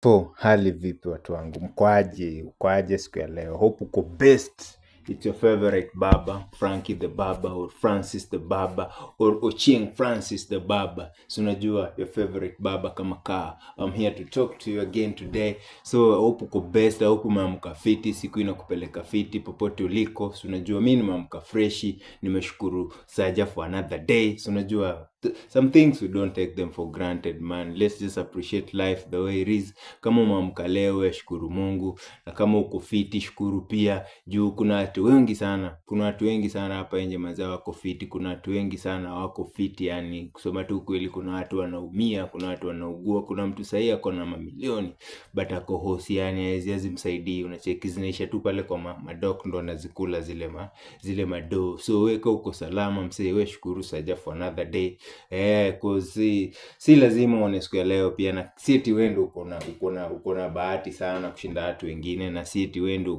So, hali vipi watu wangu, mkoaje? Ukoaje siku ya leo? Hope uko best. It's your favorite baba, Frankie the Baba or Francis the Baba or Ochieng Francis the Baba. So unajua your favorite baba kama kaa. I'm here to talk to you again today. So I hope uko best, I hope umeamka fiti, siku inakupeleka fiti popote uliko. So unajua mimi nimeamka freshi, nimeshukuru Saja for another day. So unajua some things we don't take them for granted, man. Let's just appreciate life the way it is. Kama umeamka leo, we shukuru Mungu, na kama uko fiti shukuru pia, juu kuna watu wengi sana, kuna watu wengi sana hapa nje mazao wako fiti, kuna watu wengi sana wako fiti, yani kusema tu kweli, kuna watu wanaumia, kuna watu wanaugua, kuna mtu sahii ako na mamilioni but ako hosi, yani haezi hazimsaidii, unacheki zinaisha tu pale kwa madok ndo anazikula zile madoo. So weka uko salama msee, we shukuru Saja for another day. 'Cause si lazima uone siku ya leo pia, na si eti wewe ndio uko na bahati sana kushinda watu wengine, na si eti wewe ndio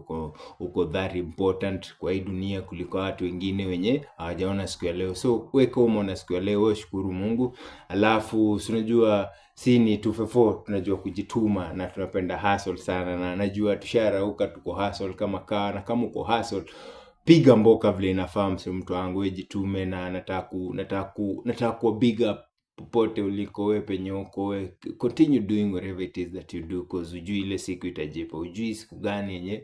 uko that important kwa hii dunia kuliko watu wengine wenye hawajaona siku ya leo. So wewe kama umeona siku ya leo, wewe shukuru Mungu. Alafu si unajua si ni 254 tunajua kujituma na tunapenda hustle sana, na najua tusharauka, tuko hustle kama kaa, na kama uko hustle piga mboka vile inafaa, mse mtu wangu, wewe jitume, na nataka kuwa big up popote uliko we penye uko we continue doing whatever it is that you do, 'cause hujui ile siku itajipa, hujui siku gani yenye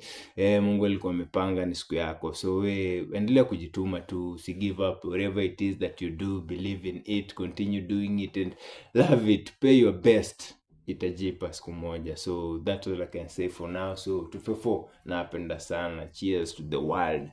Mungu alikuwa amepanga ni siku yako. So we endelea kujituma tu, usi give up whatever it is that you do, believe in it, continue doing it and love it, pay your best, itajipa siku moja. So that's all I can say for now. So 254 napenda sana, cheers to the world.